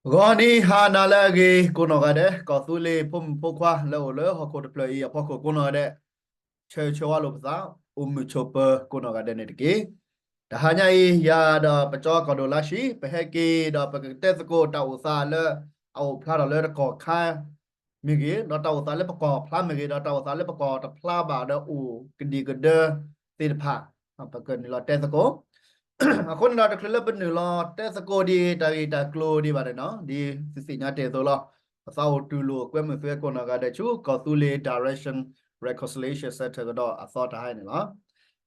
ဂီၤနံၤဟါနၤလၢအဂ့ၤ ကိးနီၢ်ဂၤဒဲး, ကီၢ်သူလ့ၤဖိမုၣ်ဖိခွါလၢအိၣ်လၢဟီၣ်ခိၣ်တဖျၢၣ်အံၤအဖီခိၣ်ကိးနီၢ်ဂၤဒဲး, ဆၢဂ့ၤဆၢဝါလိာ်ပသး, အိၣ်မုာ်ဆိးပၢၤကိးနီၢ်ဂၤဒဲးန့ၣ်တက့ၢ်. တဟါညါအံၤ ယၤဒီးပကၠီကီၢ်ဒိၣ်လါၡံ ပဟဲက့ၤဒီးပကတဲသကိးတၢ်အိၣ်သးလၢအအိၣ်ဖျါထီၣ်လၢတကီၢ်ခါမ့ၢ်ဂ့ၤ, ဒီးတၢ်အိၣ်သးလၢပကွၢ်ဖျါမ့ၢ်ဂ့ၤ, ဒီးတၢ်အိၣ်သးလၢပကွၢ်တဖျါဘၣ်ဒီးအိၣ်ကဒံကဒၢသ့ၣ်တဖၣ် ပကနုာ်လီၤတဲသကိး အဃိန့ၣ်ဒီး တချုးလၢပနုာ်လီၤတဲသကိးဒ်တၢ်ဂ့ၢ်တၢ်ကျိၤဒံးဘၣ်န့ၣ်နီၤ, ဒ်သုသ့ၣ်ညါတ့ၢ်အသိးလီၤ. ပသးအိၣ်တူၢ်လိာ်ကွဲမုာ်သုကိးနီၢ်ဂၤဒဲးဆူ ကီၢ်သူလ့ၤ Direction Reconciliation Center ကဒီးအသီတဟါအံၤန့ၣ်လီၤ.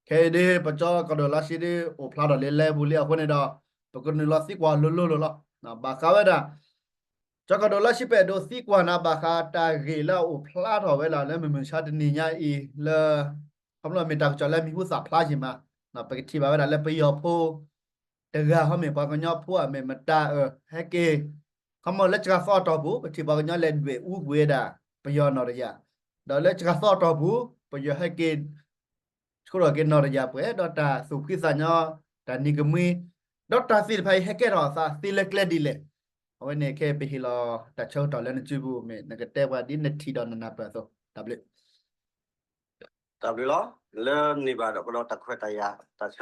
ခဲအံၤဒ် ပကၠီကီၢ်ဒိၣ်လါၡံဒ်အိၣ်ဖျါထီၣ်လၢလဲပူၤလံအဃိန့ၣ်ဒီး ပကနုာ်လီၤသံကွၢ်လိၤလိၤလိၤလီၤ. ဘၣ်ဃးဝဲဒၣ် ကၠီကီၢ်ဒိၣ်လါၡံ ပအဲၣ်ဒိးသံကွၢ်နၤ ဘၣ်ဃးတၢ်ဂ့ၢ်လၢအအိၣ်ဖျါထီၣ်ဝဲဒၣ်လၢမုၢ်မဆါတနံၤညါအံၤလၢ ခီဖျိမ့ၢ်တၢ်ကစီၣ်လၢမံၤဟူသၣ်ဖျါယံၤမး, ပကထံၣ်ဘၣ်ဝဲဒၣ်လၢပယီၤဖိတဂၤဟီမ့ၢ် ပှၤကညီဖိအမ့ၢ်မတၤအၢ ဟဲက့ၤ ခီမီလၢစှၤသီအတီၢ်ပူၤ ပထံၣ်ပှၤကညီလဲၤဒွဲၣ်အူကွံာ်ဝဲဒၣ်ပယီၤနီၢ်တယၢ်, ဒီးလၢစှၤသီအတီၢ်ပူၤ ပယီၤဟဲက့ၤ ဆှၢထီၣ်က့ၤနီၢ်တယၢ်ပှဲၤဒီး တၢ်သူၣ်ဖှံသးညီ တၢ်နံၤကမှံ ဒီးတၢ်သ့ၣ်တဖၣ်အံၤ ဟဲကဲထီၣ်အသးသ့လၢကျဲဒ်လဲၣ်. အဝဲန့ၣ်ခဲအံၤပဟ့ၣ်လီၤတၢ်ဆၢကတီၢ်လၢနစုပူၤမ့ၢ် နကတဲပှၤဒ်နထံၣ်ဒီးနနၢ်ပၢၢ်အသိး တၢ်ဘျုး တၢ်ဘျုးလီၤ. လၢန့ၣ်ဘၣ်ဒီးကဒီးတၢ်ခွဲးတၢ်ယာ် တၢ်ဆၢကတီၢ်အသီတဘျီ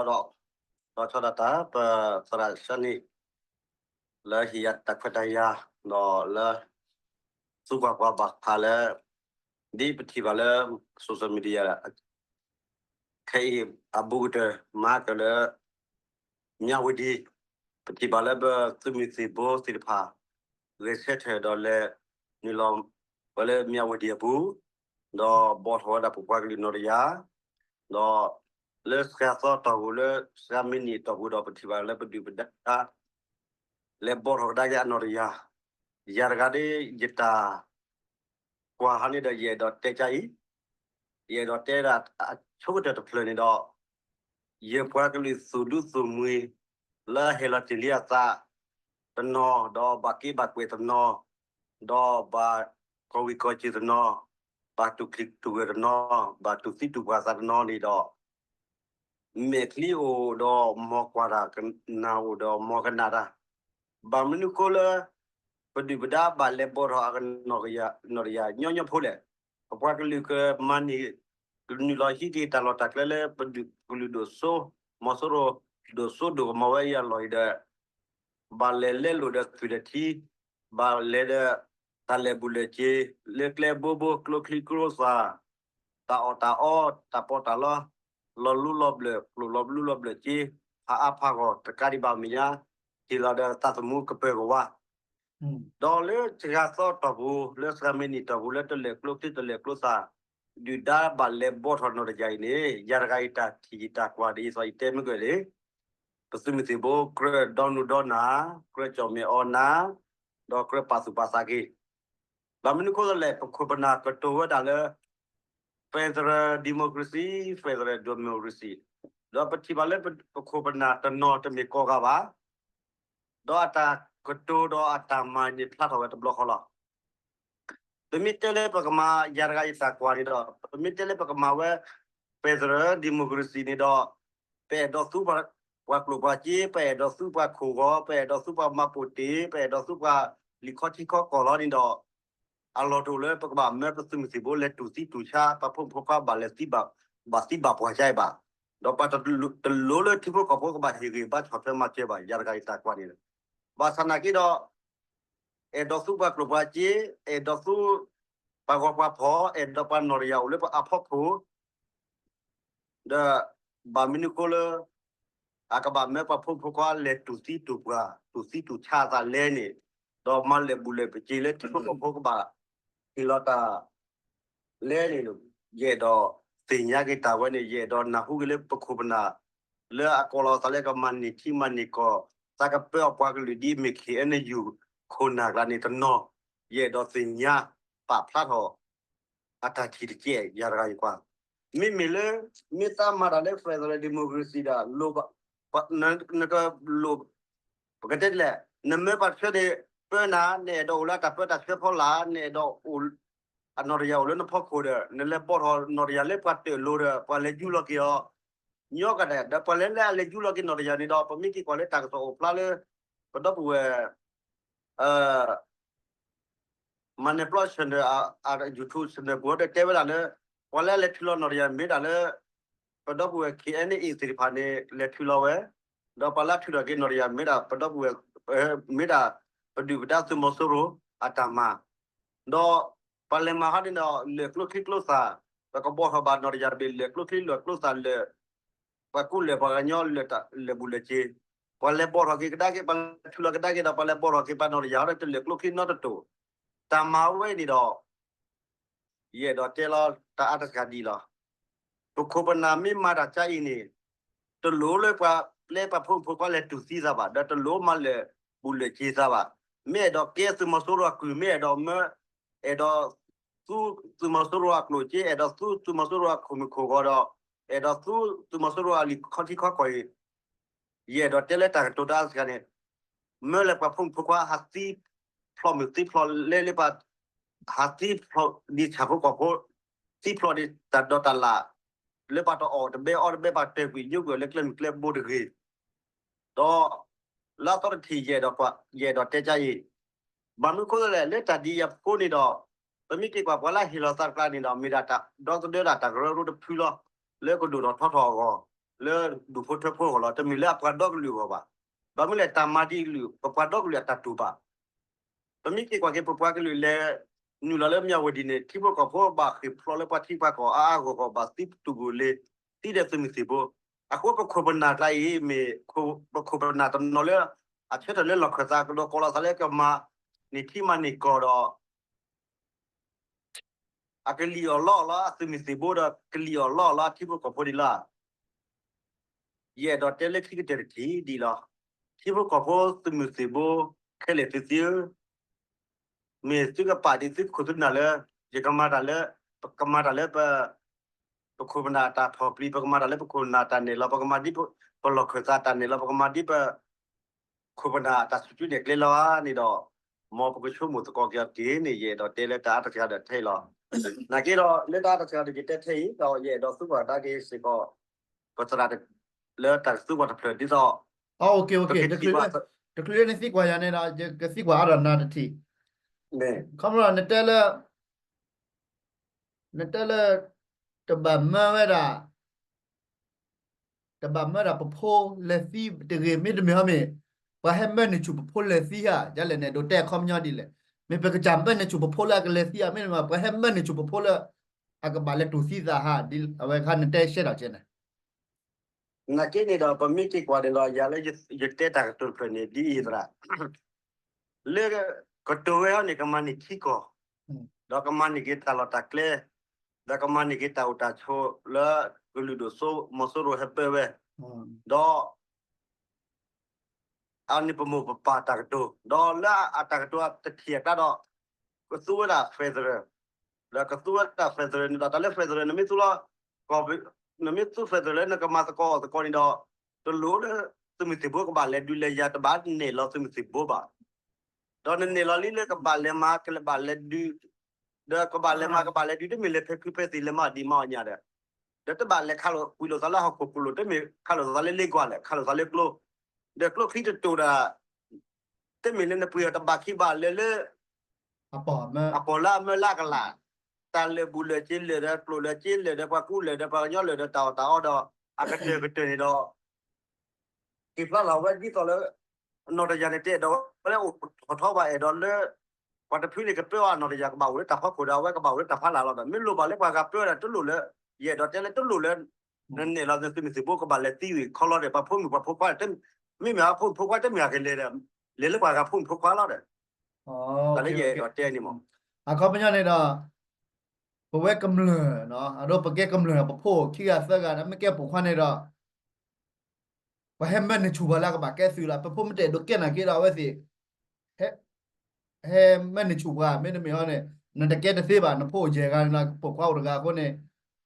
ဒီး ဒီးဆီဒၣ်တၢ် ပသရၣ်စၢနံၣ် လၢဟ့ၣ်ယၤတၢ်ခွဲးတၢ်ယာ် ဒီးလၢ သူကွၢ်ပှၤဘၣ်ဃးလၢ ဒ်ပထံၣ်ဘၣ်လၢ social media ခဲအံၤအဘူးကတၢၢ် မၤကၢၢ်လၢ မၠၣ်ဝတံၤ ပထံၣ်ဘၣ်လၢပသုးမုၢ်သံၣ်ဘိသ့ၣ်တဖၣ် ဂဲၤဆၢထၢၣ်ဒီးလဲၤနုာ်လီၤ ပှၤလၢမၠၣ်ဝတံၤအပူၤ ဒီးဘီၣ်ထီၣ်ဝဲဒၣ်ပပှၤကလုာ်နီၢ်တယၢ် ဒီးလၢစှၤသီအတီၢ်ပူၤ လၢစှၤမံးနံးအတီၢ်ပူၤဒီး ပထံၣ်ဘၣ်လၢပဒုၣ်ပဒါ လဲၤဘီၣ်ထီၣ်ကဒါက့ၤအနီၢ်တယၢ်, ယၤတဂၤဒ်ယတၢ်ကွၢ်ဟီန့ၣ်ဒီး ယအဲၣ်ဒိးတဲကါအံၤ, ယအဲၣ်ဒိးတဲဒၣ်အဆိကတၢၢ်တဖျၢၣ်န့ၣ်ဒီး ယပှၤကလုာ်သူၣ်ဒူသူၣ်မှံၤ လၢဟဲလီၤတ့ၢ်လံအသးတနီၤ, ဒီးဘၣ်က့ဘၣ်ကွဲးတနီၤ, ဒီးဘၣ်ကီၢ်ဝံၢ်ကီၢ်စ့ၢ်တနီၤ, ဘၣ်တူၢ်ချံတူၢ်ဂၢၢ်တနီၤ, ဘၣ်တူၢ်သံတူၢ်ပှၢ်သးတနီၤန့ၣ်ဒီး မဲာ်ချံအိၣ်ဒီးမ်ကွၢ်တၢ်, ကနၣ်အိၣ်ဒီးမ်ကနၣ်တၢ်, ဘၣ်မနုၤဃိလၢ ပဒုၣ်ပဒါဘၣ်လဲၤဘီၣ်ထီၣ်အကနီၢ်တယၢ်, နီၢ်တယၢ်ညီညီဖိလဲၣ်. ပပှၤကလုာ်ကမၤန့ၢ် ကနုာ်လီၤဟံးက့ၤတၢ်လီၢ်တၢ်ကျဲလၢပဒုၣ်ကလုာ်ဒိၣ်စိ, မီၤစိရိၤဒိၣ်စိဒိၣ်ကမီၤဝဲအံၤအလီၢ်အံၤဒီး ဘၣ်လဲၤလဲလိာ်ဒီးသွံၣ်ဒီးထံ, ဘၣ်လဲၤဒီးတၢ်လဲၤဘူးလဲၤစ့ၤ လၢကျဲဘိဘိ ကျိချံကျိသၣ်, တၢ်အီၣ်တၢ်အီ တၢ်ပီးတၢ်လီ, လီၤလူလီၤဘျၢၣ် ကျိၣ်လီၤဘျူလီၤဘျၢၣ်စ့, ဖးအါဖးဂီၢ် တကးဒံးဘၣ်မဲာ်ညါ, ဟ့ၣ်လီၤဒီးသးသမူကပၢၤကဝါ ဒီးလၢစှၤသီအတီၢ်ပူၤ လၢစှၤမံးနံးအတီၢ်ပူၤ လၢတလဲၤကျိချံတလဲၤကျိသၣ်, ဒုၣ်ဒါဘၣ်လဲၤဘီၣ်ထီၣ်နီၢ်တယၢ်အံၤန့ၣ် ယၤတဂၤအံၤတၢ်ထံၣ်ယတၢ်ကွၢ်ဒ်သိးယတဲမ့ၢ်ကဲၣ်န့ၣ်, ပသုးမုၢ်သံၣ်ဘိ ကြၢးဒီနူဒီနၢ်, ကြၢးကၠီၣ်မဲာ်အီၤနၢ်, ဒီးကြၢးပာ်သူၣ်ပာ်သးက့ၤ ဘၣ်မနုၤဃိသလဲၣ် ပခိၣ်ပနၢ်ကတိၤဝဲဒၣ်လၢ federal democracy, federal democracy, ဒီးပထံၣ်ဘၣ်လၢပခိၣ်ပနၢ်တနီၤတမ့ၢ်ကိးဂၤဘၣ်, ဒီးအတၢ်ကတိၤဒီးအတၢ်မၤန့ၣ်ဖျါထီၣ်ဝဲတဘျီဃီလီၤ. ပမ့ၢ်တဲလၢပကမၤ ယၤတဂၤယတၢ်ကွၢ်န့ၣ်ဒီး ပမ့ၢ်တဲလၢပကမၤဝဲ federal democracy န့ၣ်ဒီး ပအဲၣ်ဒိးသူပှၤကျိၣ်ပှၤစ့, ပအဲၣ်ဒိးသူပှၤခိၣ်ဂီၤ, ပအဲၣ်ဒိးသူပှၤမၤပိာ်တ့ၢ်, ပအဲၣ်ဒိးသူပှၤလံာ်ခီဆံခီကီၢ်လီၤန့ၣ်ဒီး အလီၢ်တအိၣ်လၢပကဘၣ်မၢပသုးမုၢ်သံၣ်ဘိလဲၤတူၢ်သံတူၢ်ဆါ ပှၤဖိမုၣ်ဖိခွါဘၣ်လဲၤသံ ဘၣ်သံဘၣ်ပှၢ်ကါအံၤဘၣ်. ဒီးပှၤတလိၣ်လၢထံဖိကီၢ်ဖိကဘၣ်ဟ့ၣ်ဂံၢ်ဘါဆီၣ်ထွဲမၤစၢၤဘၣ် ယၤတဂၤယတၢ်ကွၢ်န့ၣ်လီၤ. ဘၣ်ဆၣ်နာ်က့ဒီး အဲၣ်ဒိးသူပှၤကျိၣ်ပှၤစ့, အဲၣ်ဒိးသူပှၤဂီၤပှၤဖီၣ်, အဲၣ်ဒိးပှၤနီၢ်တယၢ်အိၣ်လၢပအဖီခိၣ် ဒီးဘၣ်မနုၤဃိလၢ အကဘၣ်မၢပှၤဖိမုၣ်ဖိခွါလဲၤတူၢ်သံတူၢ်ပှၢ် တူၢ်သံတူၢ်ဆါအသးလဲၣ်န့ၣ်, ဒီးမၤလဲၤဘူးလဲၤပစ့ၤလၢထံဖိကီၢ်ဖိကဘၣ် ဟ့ၣ်လီၤတၢ်လဲၣ်န့ၣ်, ယအဲၣ်ဒိးသ့ၣ်ညါက့ၤတၢ်ဝဲန့ၣ် ယအဲၣ်ဒိးနၢ်ဟူက့ၤလၢပခိၣ်ပနၢ် လၢအကိးလီၤအသးလၢကမၤန့ၢ်ထံမၤန့ၢ်ကီၢ် သးကပၢအပှၤကလုာ်ဒ်အမ့ၢ် KNU ခိၣ်နၢ်ကျါန့ၣ်တနီၤ, ယအဲၣ်ဒိးသ့ၣ်ညါပာ်ဖျါထီၣ် အတၢ်ထံၣ်တကဲး ယၤတဂၤယကွၢ်. မ့မ့ၢ်လၢ မ့ၢ်သးမၤတၢ်လၢ federal democracy ဒီး လိၣ်ဘၣ် နကလိၣ် ပကတဲဒ်လဲၣ် နမၢပှၤတဆၢန့ၣ် ပၢနၤ နအဲၣ်ဒိးအိၣ်လၢအတၢ်ပၢတၢ်ဆၢဖီလာ် နအဲၣ်ဒိးအိၣ် အနီၢ်တယၢ်အိၣ်လၢနဖီခိၣ်ဒီး နလဲၤဘီၣ်ထီၣ်နီၢ်တယၢ်လၢပှၤတၢၢ်လိၤဒီး ပှၤလဲၤယူလီၤက့ၤအီၤ ညီကဒဲး ဒီးပှၤလဲၤလၢအလဲၤယူလီၤက့ၤနီၢ်တယၢ်န့ၣ်ဒီး ပမ့ၢ်က့ၤကွၢ်လၢတၢ်ကစီၣ်အိၣ်ဖျါလၢ ပဒီပုၢ်ဝဲၢ် မၤနၢၤပျီ channel, YouTube channel ပူၤဒီးတဲဝဲဒၣ်လၢ ပှၤလၢအလဲၤထုးလီၤနီၢ်တယၢ်မ့ၢ်ဒၣ်လၢ ပဒီပုၢ်ဝဲၢ် K N A သ့ၣ်တဖၣ်န့ၣ် လဲၤထုးလီၤဝဲ, ဒီးပှၤလၢအထုးထီၣ်က့ၤနီၢ်တယၢ်မ့ၢ်ဒၣ် ပဒီပုၢ်ဝဲၢ် မ့ၢ်ဒၣ် ပဒုၣ်ပဒါသုးမီၤစိရိၤအတၢ်မၤ, ဒီးပှၤလဲၤမၤဟီဒ်န့ၣ်ဒီး လၢာ်ကျိချံကျိသၣ်, ပကဘီၣ်ထီၣ်ဘၣ်နီၢ်တယၢ်တဘ့ၣ် လၢာ်ကျိချံလၢာ်ကျိသၣ်လၢာ် ပှၤကူလၢာ်ပှၤကညီလၢာ်ဘူၣ်လၢာ်စ့, ပှၤလဲၤဘီၣ်ထီၣ်က့ၤကဒါက့ၤ ပှၤလဲၤထုးလီၤကဒါက့ၤဒီး ပှၤလဲၤဘီၣ်ထီၣ်က့ၤပှၤနီၢ်တယၢ်ဒီး တလၢာ်ကျိချံနီတတိၢ်, တၢ်မၤဝဲန့ၣ်ဒီး ယအဲၣ်ဒိးတဲလီၤတၢ်အါတက့ၢ်ဒ်အံၤလီၤ. ပခိၣ်ပနၢ်မ့ၢ်မၤတၢ်ကါအံၤန့ၣ် တလိၣ်လၢပှၤပျဲပှၤဖိမုၣ်ဖိခွါလဲၤတူၢ်သံသးဘၣ်, ဒီးတလိၣ်မၤလၢာ်ဘူၣ်လၢာ်စ့သးဘၣ်. မ့ၢ်အဲၣ်ဒိးကဲသုးမီၤစိရိၤအကုၢ်, မ့ၢ်အဲၣ်ဒိးမၢ, အဲၣ်ဒိး သူသုးမီၤစိရိၤအကျိၣ်စ့, အဲၣ်ဒိးသူသုးမီၤစိရိၤအခိၣ်မုၢ်ခိၣ်ဂီၤဒီး အဲၣ်ဒိးသူသုးမီၤစိရိၤအလံာ်ခီထံခီကီၢ်အံၤ, ယအဲၣ်ဒိးတဲလၢတၢ်ကတိၤတၢ်အါတက့ၢ်န့ၣ် မၢလၢပှၤဖိမုၣ်ဖိခွါဟးသံဖျိးမုၢ်သံဖျိးလဲလၢပှၤ ဟးသံဖျိးဒ်ဆၣ်ဖိကီၢ်ဖိ, သံဖျိးဒ်တၢ်ဒိးတၢ်လၢ်, လၢပှၤတအီၣ်တဘဲအီတဘဲ ပှၤတဲာ်ကွံာ်ညိကွံာ်လၢကျဲမုၢ်ကျဲဘိတဂ့ၤ ဒီး လၢအသီတထံၣ် ယအဲၣ်ဒိးတဲကါအံၤ, ဘၣ်မနုၤအဃိလဲၣ် လၢတၢ်ဒ်အံၤအဃိန့ၣ်ဒီး ပမ့ၢ်က့ၤကွၢ်ပှၤလၢဟ့ၣ်လီၤသးတကျါန့ၣ်ဒီး မ့ၢ်ဒၣ်တၢ်ဒီသဒၢဒၣ်တၢ်ကရၢကရိတဖုလီၤ. လၢကဒိၣ်ထီၣ်ထီထီၣ်အဂီၢ်, လၢဒူၣ်ဖိထၢဖိအဂီၢ်လီၤ. တမ့ၢ်လၢအပှၤဒီကလုာ်အဂီၢ်ဘၣ်. ဘၣ်မနုၤလဲၣ် တၢ်မၤဒ်အံၤ ပပှၤဒီကလုာ်အတၢ်တူၢ်ဘၣ် ပမ့ၢ်က့ၤကွၢ်က့ၤ ပပှၤကလုာ်လဲၤနုာ်လီၤလၢမၠၣ်ဝတံၤန့ၣ် ထံဖိကီၢ်ဖိဘၣ်ဃ့ၢ်ဖျိးလၢပှၤထံပှၤကီၢ်အါအါဂီၢ်ဂီၢ် ဘၣ်သံတူၢ်ဘၣ်လ့ၤ သံဒီးသုးမုၢ်သံၣ်ဘိ, အဃိပခိၣ်ပနၢ်တၢ်အံၤမ့ၢ် ပခိၣ်ပနၢ်တနီၤလၢ အဆၢထၢၣ်လၢလီၢ်ခၢၣ်သးကဒီးကိးလီၤသးလၢကမၤန့ၢ်ထံမၤန့ၢ်ကီၢ်ဒီး အကလံၣ်အီၣ်လီအီၣ်လီၤအသုးမုၢ်သံၣ်ဘိဒီး ကလံၣ်အီၣ်လီအီၣ်လီၤအထံဖိကီၢ်ဖိဒ်လီၤ. ယအဲၣ်ဒိးတဲလၢခံကတၢၢ်တထံၣ်ဒ်လီၤ. ထံဖိကီၢ်ဖိသုးမုၢ်သံၣ်ဘိ ခဲလၢာ်သုသ့ဧၢ, မ့ၢ်သုကပာ်ဒ်သုကခိၣ်သုနၢ်လၢ ယကမၤတၢ်လၢ ပကမၤတၢ်လၢ ပခိၣ်ပနၢ်အတၢ်ထီၣ်ပျံၤ, ပကမၤတၢ်လၢပခိၣ်ပနၢ်အတၢ်နဲၣ်လီၤ, ပကမၤဒ်ပလီၢ်ခၢၣ်သးတၢ်နဲၣ်လီၤ, ပကမၤဒ်ပ ခိၣ်ပနၢ်တၢ်စူၣ်ကၠူနဲၣ်ကျဲလီၤဧါန့ၣ်ဒီး မ်ပကဆိကမိၣ်သကိးက့ၤအီၤတက့ၢ်န့ၣ် ယအဲၣ်ဒိးတဲလၢတၢ်အါတက့ၢ်ဒီးထဲအံၤလီၤ. နာ်က့ဒီး လၢတၢ်အါတက့ၢ်ဒီး ယတဲထဲအံၤဒီး ယအဲၣ်ဒိးသံကွၢ်ကဒါက့ၤစ့ၢ်ကီး ပသရၣ် လၢတၢ်ကသံကွၢ်တဖျၢၣ်ဒ်သိး တချုးလၢနသံကွၢ်ယၤန့ၣ်ဒီး ယကသံကွၢ်အါထီၣ်နၤတထံၣ်, ခီဖျိနတဲလၢ နတဲလၢ တဘၣ်မၢဝဲဒၣ် တဘၣ်မၢဒၣ်ပဖိလဲၤသံတဂ့ၤ မ့တမ့ၢ်ဟီမ့ၢ် ပှၤဟဲမၢန့ၢ်ဆူၣ်ပဖိလဲၤသံဧါ, ယလဲၣ်န့ၣ် ဒိးတဲအခီပညီဒ်လဲၣ်. မ့ၢ်ပကစၢ်မၢန့ၢ်ဆူၣ်ပဖိလၢအကလဲၤသံဧါ, မ့တမ့ၢ် ပှၤဟဲမၢန့ၢ်ဆူၣ်ပဖိလၢ အကဘၣ်လဲၤတူၢ်သံသးဧါ, ဒ်အဝဲခါနတဲရှဲထီၣ်ကဲန့ၣ် နာ်က့န့ၣ်ဒီး ပမ့ၢ်က့ၤကွၢ်န့ၣ်ဒီး ယၤလၢယတဲတၢ်ကတိၤတဖျၢၣ်န့ၣ် ဒ်အံၤသရၣ် လၢကတိၤဝဲဟီန့ၣ် ကမၤန့ၢ်ထံကီၢ်, ဒီးကမၤန့ၢ်က့ၤတၢ်လီၢ်တၢ်ကျဲ, ဒီးကမၤန့ၢ်က့ၤတၢ်အိၣ်တၢ်ဆိးလၢကလုာ်ဒိၣ်စိ မီၤစိရိၤဟဲပၢဝဲ, ဒီး အန့ၣ်ပမိၢ်ပပၢ်တၢ်ကတိၤ, ဒီးလၢအတၢ်ကတိၤတထံၣ်အကျါဒီး ကသူဝဲဒၣ် federal, ဒီးကသူဝဲဒၣ် federal န့ၣ်ဒီး တၢ်လၢ federal နမ့ၢ်သူလီၤ, နမ့ၢ်သူ federal လၢနကမၤသကိးအီၤသကိးန့ၣ်ဒီး တလိၣ်လၢသုးမုၢ်သံၣ်ဘိကဘၣ်လဲၤဒုးလဲၤယၤ တဘၣ်နဲၣ်လီၤသုးမုၢ်သံၣ်ဘိဘၣ်. ဒီးနနဲၣ်လီၤလံလၢကဘၣ်လဲၤမၤ ကဘၣ်လဲၤဒုး, ဒီးကဘၣ်လဲၤမၤ ကဘၣ်လဲၤဒုး တမ့ၢ်လဲၤဖဲခုဖဲသံၣ်လဲၤမၤဒံးမၤအီၣ်ညၣ်ဒီး, ဒီးတဘၣ်လဲၤခးလိာ်ကွံာ်လိာ်သးလၢဟီၣ်ခိၣ်ကလိာ် တမ့ၢ်ခးလိာ်သးလၢလ့ကွၢ်လဲၣ် ခးလိာ်သးလၢကျိ, ဒီးကျိချံတတိာ်ဒီး တမ့ၢ်လၢနပှ့ၤအီၤတဘၣ်ခံဘၣ်လၢလၢ အပီၢ်လၢအမၢလၢအကလး, တၢ်လၢာ်ဘူၣ်လၢာ်စ့လၢာ်ဒီးကျိၣ်လၢာ်စ့လၢာ်ဒီးပှၤကူလၢာ်ဒီးပှၤကညီလၢာ်ဒီးတၢ်အီၣ်တၢ်အီဒီး အကတၢၢ်ကတၢၢ်န့ၣ်ဒီး က့ၤဖျါလီၤဝဲဒ်သိးလၢ နီၢ်တယၢ်န့ၣ် တအဲၣ်ဒိးဝဲလၢအိၣ်ထီၣ်ထီဘၣ် အဲၣ်ဒိးလၢ ပှၤတဖုန့ၣ်ကပၢအီၤ နီၢ်တယၢ်ကဘၣ်အိၣ်လၢတၢ်ဖီခိၣ်ဒီး အဝဲကဘၣ်အိၣ်လၢတၢ်ဖီလာ်လီၤဒီး မ့ၢ်လိၣ်ဘၣ်လၢပှၤဂၤပၢဒီး တလိၣ်လၢ ယအဲၣ်ဒိးတဲလၢတလိၣ်လၢ နနဲၣ်လီၤသုးမုၢ်သံၣ်ဘိကဘၣ်လဲၤသံဝံၤခီလီၤဒီး ပှၤဖိမုၣ်ပှၤဖိခွါ မ့မ့ၢ်အဖိမုၣ်ဖိခွါတမ့ၢ်အကလဲၤဒီး လဲၤလၢပှၤဂၤဖိမုၣ်ဖိခွါလီၤဒီး တၢ်လၢယအဲၣ်ဒိးတဲန့ၣ်မး အခီပညီန့ၣ်ဒီး ပဝဲကမျၢၢ် အဒိပကဲကမျၢၢ် ပဖိခံဂၤသၢဂၤ မ့ၢ်ကဲပိာ်ခွါန့ၣ်ဒီး ပှၤဟဲမၢန့ၢ်ဆူၣ်ပှၤလၢအကဘၣ်ကဲသုးလီၤ. ပဖိမ့ၢ်တအဲၣ်ဒိးကဲနာ်က့ဒီး အဝဲသ့ၣ် ဟဲမၢန့ၢ်ဆူၣ်ပှၤ မ့တမ့ၢ်ဟီန့ၣ် နတကဲတသ့ဘၣ် နဖိအိၣ်ယဲၢ်ဂၤန့ၣ် ပိာ်ခွါအိၣ်တဂၤအဃိန့ၣ်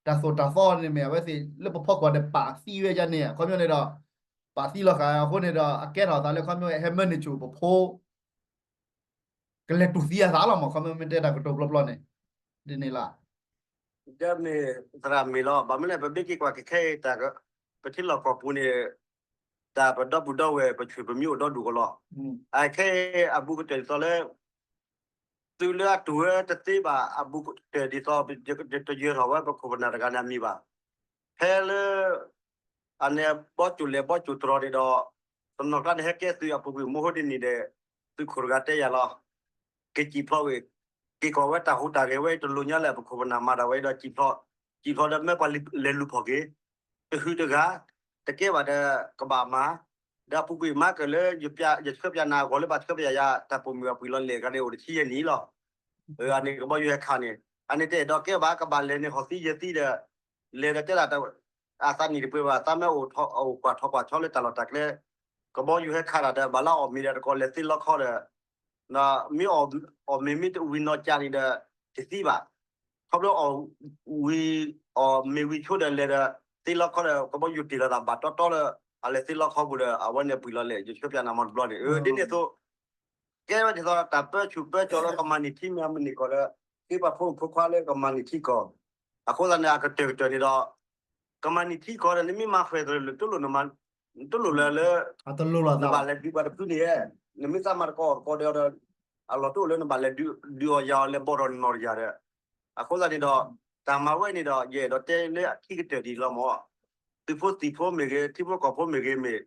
တၢ်သိၣ်တၢ်သီန့ၣ်မ့ၢ် အဝဲသ့ၣ်လၢပဖီခိၣ်န့ၣ် ပာ်သံဝဲဒ်န့ၣ် အခီပညီန့ၣ်ဒီး ပာ်သံလီၤဃာ်အဃိန့ၣ်ဒီး အကဲထီၣ်သးလၢအခီပညီ ဟဲမၢန့ၢ်ဆူၣ်ပဖိ ကလဲၤတူၢ်သံအသးလီၤမး အခီပညီမ့ၢ်တဲတၢ်ကတိၤပျီပျီန့ၣ် ဒ်န့ၣ်လီၤ. ဒ်န့ၣ် သရၣ်မ့ၢ်လီၤ ဘၣ်မနုၤလဲၣ် ပမ့ၢ်က့ၤကွၢ်က့ၤခဲအံၤ ပထံလီၢ်ကီၢ်ပူၤန့ၣ် တၢ်ပဒီပုၢ်ဒီဝဲၢ် ပဆံးပမံအိၣ်ဒီဒူၣ်ကီးလီၤ. အခဲအံၤအဘူးကတၢၢ်ဒ်သိးလၢ သုးလၢအတုၤဝဲတသ့ဘၣ် အဘူးကတၢၢ်ဒ်သိး တယၢၤထီၣ်ဝဲပခိၣ်ပနၢ်တဂၤန့ၣ်အမံၤဘၣ်. ဖဲလၢ အန့ၣ်ဘီကၠိလဲၤဘီကၠိတြီၤန့ၣ်ဒီး တနီၤကျါန့ၣ်ဟဲကဲသုးအပူၤကွံာ်မူဟိဒ်န့ၣ်ဒီး သုးခိၣ်တဂၤတဲယၤလီၤ. ကစံၣ်ဖျိးဝံၤ က့ၤကီၢ်ဝဲတၢ်ဟူးတၢ်ဂဲၤဝဲတလိၣ်ညါလၢအပခိၣ်ပနၢ်မၤဒၣ်ဝဲဒီး စံၣ်ဖျိးဒီးမၢပှၤလဲၤလူၤဖီၣ်က့ၤ တဟုးတဂၤ တကဲဘၣ်ဒီး ကဘၣ်မၤ ဒီးအပူၤကွံာ်မၤကၢၢ်လၢ ယဆှၢပၠးနၤအဂီၢ်လၢဘၣ်ဆှၢပၠးယၤ တၢ်ပိာ်မုၣ်အပှံာ်လီၤလဲၣ်ဂၤန့ၣ် အိၣ်တဆံယဲၢ်နံၣ်လီၤ. အန့ၣ်ကဘီယူၤဟဲခးန့ၣ် အန့ၣ်တအဲၣ်ဒိးကဲဘၣ် ကဘၣ်လဲၤန့ၣ်ဟီၣ်သံယဲၢ်သံဒီး လဲၤဒီးတဲဒၣ် အသးနံၣ်တပှဲၤဘၣ် သးမ့ၢ်အိၣ်ကွၢ်ထီၣ်ကွၢ်ဆီလၢတၢ်လီၢ်တၢ်ကျဲ ကဘီယူၤဟဲခးတၢ်ဒီး ဘၣ်လၢအီၣ်မ့ၤဒီးတကိးလဲၤသ့လီခီဒီး မ့ၢ်အီၣ်မ့ၤမ့ၢ်တဝံၤနီၢ်ကၠးန့ၣ်ဒီး တသံဘၣ်. ခီဖျိအီၣ်ဝံၤ အီၣ်မ့ၤဝံၤဆိဒီးလဲၤဒီး သ့လီခီဒီး ကဘီယူၤတ့ၢ်လီၤသးဘၣ်တီတီလၢ အလဲၤသ့လီခီပူၤဒီး အဝဲန့ၣ်ပှံာ်လီၤလဲၣ် ယဆှၢပၠးနၤမီတဘျီန့ၣ် ဒ်န့ၣ်အသိး ကဲဝဲဒ်သိးတၢ်ပၢဆူၣ်ပၢစိးလၢကမၤန့ၢ်ထံမ့ၢ်မုၢ်နံၤကီၢ်လၢ ဃ့ပှၤဖိမုၣ်ဖိခွါလၢကမၤန့ၢ်ထံကီၢ် အဃိသတးန့ၣ် အကတၢၢ်ကတၢၢ်န့ၣ်ဒီး ကမၤန့ၢ်ထံကီၢ်ဒီး နမ့ၢ်မၤ federal လၢ တလိၣ်လၢ နဘၣ်လဲၤဒုးပှၤတဖုန့ၣ် နမ့ၢ်သးမၤတကီၢ်အီၣ်တကီၢ်ဒီး အလီၢ်တအိၣ်လၢနဘၣ်လဲၤဒုးအီၣ်ယၤအီၤ လဲၤဘီထီၣ်နီၢ်တယၤဒီး အဃိသတးန့ၣ်ဒီး တၢ်မၤဝဲန့ၣ်ဒီး ယအဲၣ်ဒိးတဲလၢအခံကတၢၢ်ဒ်အံၤလီၤမး သုးဖိသံၣ်ဖိမ့ၢ်ဂ့ၤ ထံဖိကီၢ်ဖိမ့ၢ်ဂ့ၤမ့ၢ်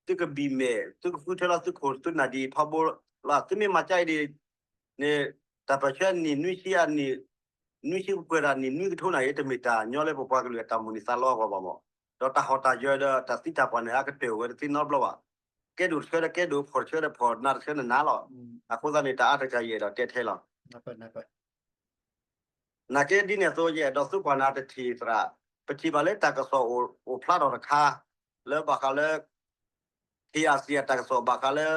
သုကဘံၣ်မဲာ် သုကဃုထၢလီၤသုးခိၣ်သုးနၢ်ဒ်အံၤထီဘိလီၤ သုမ့ၢ်မၤကါအံၤဒ်န့ၣ် တၢ်ပၢၢ်ဆၢနံၣ်နွံဆံအနံၣ် နွံဆံပှဲၤဒၣ်နံၣ်နွံကထိနၢ်အံၤ တမ့ၢ်တၢ်ညီလၢပပှၤကလုာ်အတၢ်မိၣ်န့ၢ်သးလီအဂီၢ်ဘၣ်မး ဒီးတၢ်ဟီၣ်တၢ်ယၢၤဒီးတၢ်သံတၢ်ပှၢ်န့ၣ် အကတၢၢ်ဝဲတသ့နီတဘျီဘၣ် ကဲဒိၣ်တဆၢဒီးကဲဒိၣ် ဖှီၣ်တဆၢဒီးဖှီၣ် နးတဆၢနနးလီၤ အဃိသတးန့ၣ် တၢ်အါတကၢ်ယအဲၣ်ဒိးတဲထဲလီၤ နာ်က့ဒ်န့ၣ်အသိး ယအဲၣ်ဒိးသံကွၢ်နၤတထံၣ်သရၣ်, ပထံၣ်ဘၣ်လၢတၢ်ကစီၣ်အိၣ်ဖျါထီၣ်တခါ, လၢဘၣ်ဃးလၢ KIC အတၢ်ကစီၣ်ဘၣ်ဃးလၢ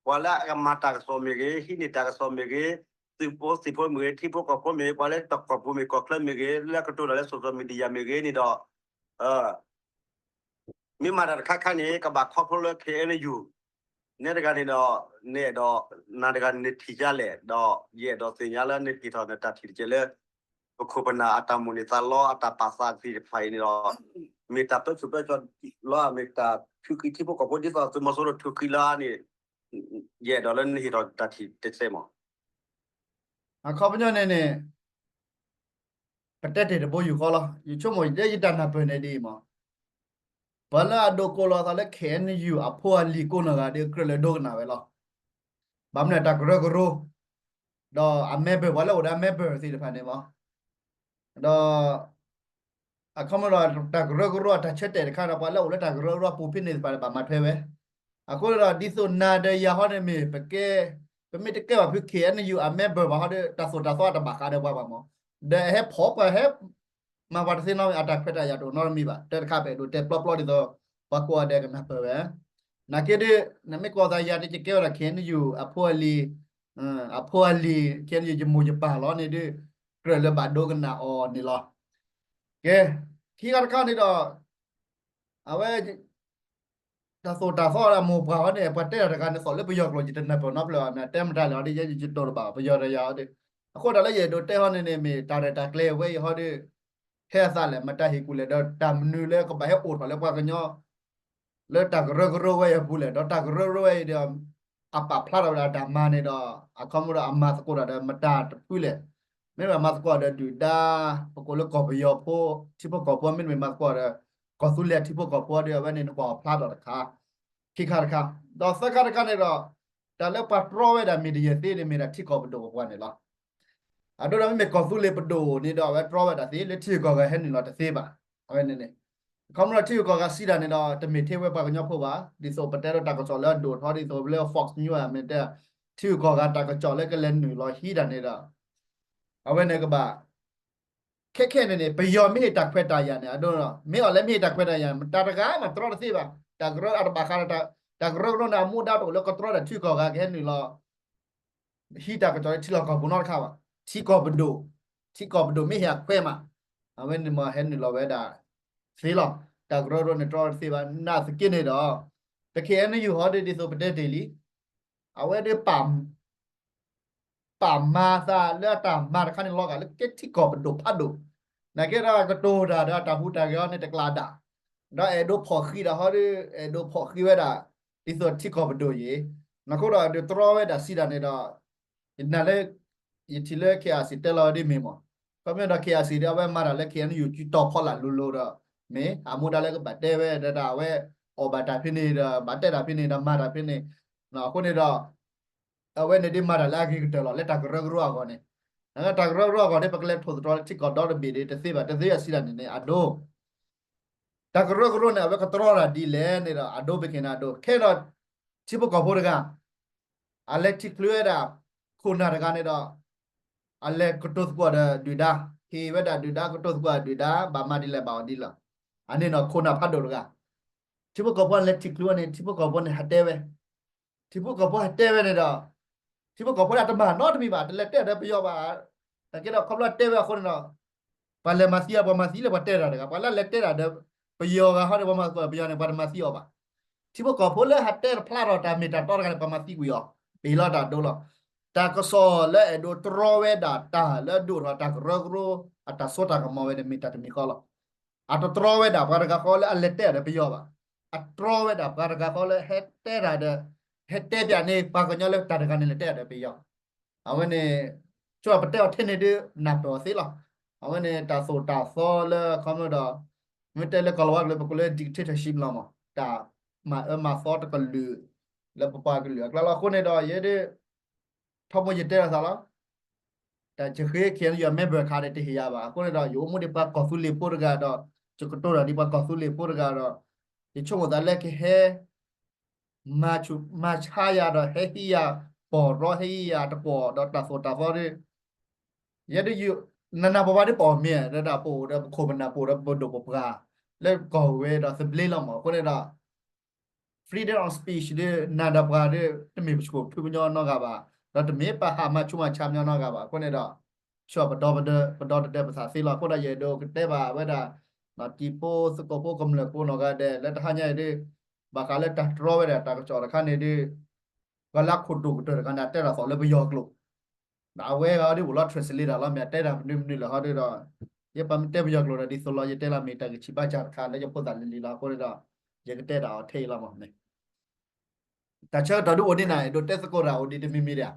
ပှၤလၢအကမၤတၢ်ကစီၣ်မ့ၢ်ဂ့ၤ, ဟံးန့ၢ်တၢ်ကစီၣ်မ့ၢ်ဂ့ၤ, သုးဖိသံၣ်ဖိမ့ၢ်ဂ့ၤ, ထံဖိကီၢ်ဖိမ့ၢ်ဂ့ၤ, ပှၤလၢတၢ်ကီၢ်ပူၤမ့ၢ်ကီၢ်ချၢမ့ၢ်ဂ့ၤ, လၢအကတိၤတၢ်လၢ social media မ့ၢ်ဂ့ၤန့ၣ်ဒီး မ့ၢ်မၤတၢ်တခါခါန့ၣ် ကဘၣ်ခီဖျိလၢ KNU နဲတဂၤန့ၣ်ဒီး နအဲၣ်ဒိး နၤတဂၤန့ၣ် နထံၣ်ဒ်လဲၣ်, ဒီးယအဲၣ်ဒိးသ့ၣ်ညါလၢနဟ့ၣ်ထီၣ်နတၢ်ထံၣ်တက့ၢ်လၢ ပခိၣ်ပနၢ်အတၢ်မိၣ်န့ၢ်သးလီ အတၢ်ပာ်သးသ့ၣ်တဖၣ်အံၤန့ၣ်ဒီး မ့ၢ်တၢ်ပၢဆူၣ်ပၢစိးလီၤ, မ့ၢ်တၢ်ထုးဃံထံဖိကီၢ်ဖိဒ်သိးသုးမီၤစိရိၤထုးဃံလၢန့ၣ် ယအဲၣ်ဒိးလၢနဟ့ၣ်ထီၣ်တၢ်ထံၣ်တစဲးမး အခီပညီန့ၣ်န့ၣ် ပတဲတ့ၢ်တဘိယူၢ်ဃီလီၤ. ယဆိကမိၣ်လၢယတၢ်နၢ်ပၢၢ်န့ၣ်ဒ်အံၤမး, ပှၤလၢအဒိးကိးလီၤသးလၢ KNU အဖိအလံၤကိးနီၢ်ဂၤဒီး ကြၢးလၢဒိကနၣ်ဝဲလီၤ. ဘၣ်မနုၤ တၢ်ကရၢကရိ ဒီးအ member ပှၤလၢအိၣ်ဒီးအ member သ့ၣ်တဖၣ်န့ၣ်မး ဒီး အခီပညီဒီး တၢ်ကရၢကရိအတၢ်ဆၢတဲာ်တခါဒီး ပှၤလၢအိၣ်လၢတၢ်ကရၢကရိအပူၤဖဲန့ၣ်သ့ၣ်တဖၣ်န့ၣ် ဘၣ်မၤထွဲဝဲ. အဃိဒီး ဒ်သိးနၤဒီးယၤဟီန့ၣ်မ့ၢ် ပကဲ ပမ့ၢ်တကဲဘၣ်ဖု KNU အ member ဘၣ်ဟီဒီး တၢ်သိၣ်တၢ်သီအတဘၣ်ဃးဒီးပှၤဘၣ်မး, ဒီးဟဲဖီၣ်ပှၤဟဲ မၤပှၤတသ့နီတမံၤ အတၢ်ခွဲးတၢ်ယာ်တအိၣ်နီတမံၤဘၣ်. တၢ်တခါပအဲၣ်ဒိးတဲပျီပျီဒ်သိး ပှၤကိးဂၤဒဲးကနၢ်ပၢၢ်ဝဲ. နာ်က့ဒီး နမ့ၢ်ကိးသးယၤဒီး ယကဲဝဲဒၣ် KNU အဖိအလံၤ, အဖိအလံၤ KNU ယမိၢ်ယပၢ်လီၤန့ၣ်ဒီး ကြၢးလၢဘၣ်ဒိကနၣ်အီၤန့ၣ်လီၤ. ကဲ, ခံခါတခါန့ၣ်ဒီး အဝဲ တၢ်သိၣ်တၢ်သီအမိၢ်ပှၢ်ဟီန့ၣ် ပှၤတဲတၢ်တဂၤန့ၣ် သိးလၢပယီၤကျိာ် ယတနၢ်ပၢၢ်နီတဖျၢၣ်ဘၣ်, မ့ၢ်တဲမတၤလဲၣ်ဟီဒီး ယဲယတတိၢ်တဘၣ် ပယီၤတယၤဟီဒီး, အဃိတၢ်လၢယအဲၣ်ဒိးတဲဟီန့ၣ်န့ၣ် မ့ၢ်တၢ်ရဲၣ်တၢ်ကျဲၤဝဲအံၤဟီဒီး ဟဲအသးလဲၣ် မတၤဟ့ၣ်ကူၣ်လဲၣ် ဒီးတၢ်မနုၤလၢကဘၣ်ဟဲအိၣ်ထီၣ်လၢပှၤကညီ လၢတၢ်ကရၢကရိဝဲအံၤအပူၤလဲၣ်, ဒီးတၢ်ကရၢကရိဝဲအံၤဒီး အပာ်ဖျါထီၣ်ဝဲဒၣ်တၢ်မၤန့ၣ်ဒီး အခီပညီဒီးအမၤသကိးတၢ်ဒီးမတၤတဖုလဲၣ်, မ့တမ့ၢ်မၤသကိးဒီးဒုၣ်ဒါ ပကိးလၢကီၢ်ပယီၤဖိ ထံဖိကီၢ်ဖိ မ့တမ့ၢ်မၤသကိးဒီး ကီၢ်သူလ့ၤထံဖိကီၢ်ဖိဒီး အဝဲန့ၣ်နကွၢ်အီၤဖျါထီၣ်တခါ, ခံခါတခါ, ဒီးသၢခါတခါန့ၣ်ဒီး တၢ်လၢပှၤတြီဝဲဒၣ်မ့ၢ်တယဲၢ်သ့န့ၣ် မ့ၢ်ဒၣ်ထံကီၢ်ပဒိၣ်ပပှၢ်န့ၣ်လီၤ. အဒိဒီးမ့မ့ၢ်ကီၢ်သူလ့ၤပဒိၣ်န့ၣ်ဒီး အဝဲတြီဝဲဒၣ်သ့လၢထံဂုၤကီၢ်ဂၤဟဲနုာ်လီၤတသ့ဘၣ်. အဝဲန့ၣ်န့ၣ် အခီပညီထံဂုၤကီၢ်ဂၤစံးတၢ်န့ၣ်ဒီး တမ့ၢ်ထဲဝဲပှၤကညီဖိဘၣ်, ဒ်သိးပတဲဒီးတၢ်ကစီၣ်လၢအဒိၣ်ထီၣ်ဒ်သိးလၢ Fox News မ့ၢ်တဲ ထံဂုၤကီၢ်ဂၤတၢ်ကစီၣ်လၢကလဲၤနုာ်လီၤဟံးတၢ်န့ၣ်ဒီး အဝဲန့ၣ်ကဘၣ် ခဲခဲန့ၣ်န့ၣ် ပယီၤမ့ၢ်ဟ့ၣ်တၢ်ခွဲးတၢ်ယာ်န့ၣ် အဒိ မ့ၢ်အီၤလၢမ့ၢ်ဟ့ၣ်တၢ်ခွဲးတၢ်ယာ် မတၤတဂၤမးတြီတသ့ဘၣ်. တၢ်ကရၢအတဘၣ်ဃးဒီး တၢ်ကရၢကရိန့ၣ် အမူဒါတအိၣ်လၢကတြီဒီးထံဂုၤကီၢ်ဂၤကဟဲနုာ်လီၤ ဟံးတၢ်ကစီၣ်လၢထံလီၢ်ကီၢ်ပူၤနီတခါဘၣ်. ထံကီၢ်ပဒိၣ်, ထံကီၢ်ပဒိၣ်မ့ၢ်ဟ့ၣ်အခွဲးမး, အဝဲန့ၣ်မ့ၢ်ဟဲနုာ်လီၤဝဲဒၣ်သ့လီၤ. တၢ်ကရၢကရိန့ၣ်တြီတသ့ဘၣ်. နာ်သက့န့ၣ်ဒီး ပ KNU ဟီဒီးဒ်သိးပတဲတ့ၢ်လံ အဝဲဒီးပာ် ပာ်မၤသးလၢအတၢ်မၤတခါန့ၣ်လီၤဂာ်လၢကဲထံကီၢ်ပဒိၣ်ဖးဒိၣ်, နာ်က့ဒီးကတိၤတၢ်ဒီးအတၢ်ဟူးတၢ်ဂဲၤအီၤန့ၣ်တကျးဒၣ်, ဒီးအဲၣ်ဒိးဖီၣ်ဃံးဒၣ်ဟီဒီး အဲၣ်ဒိးဖီၣ်ဃံးဝဲဒၣ် ဒ်သိးထံကီၢ်ပဒိၣ်အံၤ, နၢ်ဃိဒီးဒုးတြီဝဲဒၣ်စံးဒၣ်န့ၣ်ဒီး နလၢ ယထံၣ်လၢ KIC တဲလီၤဝဲဒ်မ့ၢ်မး, ခီဖျိဒီး KIC ဒီးအဝဲမၤတၢ်လၢ KNU စုတီၤဖီလာ်လိၤလိၤဒီး မ့ၢ်အမိၢ်ဒၣ်လၢကဘၣ်တဲဝဲဒၣ် အဝဲအီၣ်ဘၣ်တၢ်ဖဲန့ၣ်ဒီး ဘၣ်တဲတၢ်ဖဲန့ၣ်ဒီးမၤတၢ်ဖဲန့ၣ်, အဃိန့ၣ်ဒီး အဝဲန့ၣ်ဒ်မၤတၢ်လၢအဂ့ၤကတၢၢ်လီၤ လၢတၢ်ကရၢကရိအဂီၢ်န့ၣ်, တၢ်ကရၢကရိအဂီၢ်န့ၣ် ပကလဲၤထိၣ်သတြီၤလၢထံကီၢ်ဒီတဘ့ၣ်ဒီး တသ့ဘၣ် တသ့ဘၣ်စံးဒၣ်န့ၣ်န့ၣ် အဒိ တၢ်ကရၢကရိန့ၣ် အဝဲကတြီတၢ်ဒ်လဲၣ်န့ၣ်ဒီး အဒိပက့ၤန့ၣ်အဒိ ခဲဒီး ထံဖိကီၢ်ဖိတဂၤ အလဲၤထံၣ်ချုးဝဲဒၣ် ခိၣ်နၢ်တဂၤန့ၣ်ဒီး အလဲၤကတိၤသကိးဒီးဒုၣ်ဒါ, ဟ့ၣ်ဝဲဒၣ်ဒုၣ်ဒါ ကတိၤသကိးဒုၣ်ဒါ ဘၣ်မၤဒ်လဲၣ်ဘၣ်အီၤဒ်လဲၣ်, အန့ၣ်ဒီးခိၣ်နၢ်ဖးဒိၣ်တဂၤ, ထံဖိကီၢ်ဖိလဲၤထံၣ်ချုးဝဲန့ၣ် ထံဖိကီၢ်ဖိန့ၣ်ဟးတဲဝဲ, ထံဖိကီၢ်ဖိဟးတဲဝဲန့ၣ်ဒီး ထံဖိကီၢ်ဖိဒၣ်တမၤနီတမံၤဘၣ် တလဲၤတဲဒီးပယီၤဘၣ်, နာ်က့ဒီးခီဖျိတဲဝဲအဃိန့ၣ်ဒီး ပှၤလဲၤမၤသံအီၤ ပှၤမၤသံလၢပှၤတဲတၢ်တဂၤ ပှၤလၢလဲၤတဲတၢ်ဒီး ပယီၤဂၤဟီဒီး ပှၤမၤသံပယီၤန့ၣ် ပှၤတမၤသံအီၤဘၣ်, ထံဖိကီၢ်ဖိလၢဟးတဲတဖျါထီၣ်တၢ်မ့ၢ်တၢ်တီတဂၤန့ၣ် ပှၤမၤသံကွံာ်အီၤ, ပဟ့ၣ်လီၤတၢ်ဒိလီၤ, တၢ်ကစီၣ်လၢအဲၣ်ဒိးတြီဝဲဒၣ်တၢ်လၢအဒိၣ်ထီၣ်တၢ်ကရၢကရိ အတၢ်စိတၢ်ကမီၤဝဲန့ၣ် မ့ၢ်တၢ်တမံၤဃီလီၤ. အတတြီဝဲဒၣ်ပှၤတဂၤဃီလၢအလဲၤတဲတၢ်ဒီးပယီၤဘၣ်. အတြီဝဲဒၣ်ပှၤတဂၤဃီလၢဟဲတဲတၢ်ဒီး ဟဲတဲပၠးန့ၢ်ပှၤကညီလၢတၢ်တဂၤန့ၣ်လဲၤတဲတၢ်ဒီးပယီၤ. အဝဲန့ၣ် ဆိပတဲအီၤထဲန့ၣ်ဒုး နၢ်ပၢၢ်အီၤသ့လီၤ. အဝဲန့ၣ်တၢ်သိၣ်တၢ်သီလၢခီဖျိဒီး မ့ၢ်တဲလၢကီၢ်လီၤဝါကလုာ် ပကိးလၢ dictatorship လီၤမး တၢ်မၤအၢမၤသီတကလုာ် လၢပပှၤကလုာ်အကျါလီၤ. အဃိန့ၣ်ဒီး ယဲဒၣ် ထီဘိယတဲလီၤသးလီၤ. တၢ်ယဃ့ KNU member ခါဒီးတဟ့ၣ်ယၤဘၣ်. အဃိန့ၣ်ဒီး ယအိၣ်မူဒ်ပှၤကီၢ်သူလ့ၤဖိတဂၤဒီး ယကတိၤတၢ်ဒ်ပှၤကီၢ်သူလ့ၤဖိတဂၤဒီး ယဆိကမိၣ်သးလၢကဟဲ မၤဆါယၤဒီး ဟဲဟံးယၤပီၢ်ရီ ဟဲဟံးယၤတပီၢ်ဒီးတၢ်သိၣ်တၢ်သီဒီး ယဲဒၣ် နနၢ်ပှၤပှၤဒ်ပအီၣ်မ့ၢ် ဒီးပအိၣ်ဒီးပခိၣ်ပနၢ် ပအိၣ်ဒီးပဒိၣ်ပပှၢ် လၢကီၢ်ဝဲဒီးသဘျ့လီၤမး. အဃိန့ၣ်ဒီး freedom of speech ဒ်နၤဒီးပှၤဒ် တမ့ၢ်ပဆိၣ်ဖုကညီနီတဂၤဘၣ်, ဒီးတမ့ၢ်ပဟးမၤဆူးမၤဆါကညီနီတဂၤဘၣ်. အဃိန့ၣ်ဒီး ဆိပဒီ ပဒီတဒၢပသးသ့လီၤ. အဃိဒီးယအဲၣ်ဒိးကတဲဘၣ်ဝဲဒၣ် တံၤဖိသကိးဖိကမျၢၢ်ဖိနီၢ်ဂၤဒဲး လၢတဟါညါအံၤဒ် ဘၣ်ဃးလၢတၢ်တြီဝဲဒၣ်တၢ်ကစီၣ်တခါန့ၣ်ဒ် ပှၤလၢအခိၣ်ဒိၣ်ကတၢၢ်တဂၤန့ၣ် အတဲတၢ်သီၣ်လၢပယီၤကျိာ် ဒီးအဝဲဂၤဒ်အိၣ်လီၤ translator လီၤ မ့ၢ်အတဲတၢ်မနုၤမနုၤလၢာ်ဟီဒ်ဒီး ယဲပှၤမ့ၢ်တဲပယီၤကျိာ်ဒီး ဒ်သိးလီၤ ယတဲလၢမ့ၢ်တၢ်ဂံၢ်ဆံးဘါစၢ်တခါ လၢယဖိသၣ်လံၤလံၤလီၤ. အဃိန့ၣ်ဒီး ယကတဲတၢ်အီၤထဲအံၤလီၤမးန့ၣ် တၢ်ဆၢကတီၢ်ဒ်အိၣ်ဒ်န့ၣ် အဲၣ်ဒိးတဲသကိးတၢ်အိၣ်ဒံးတမံၤမံၤဒံးဧါ.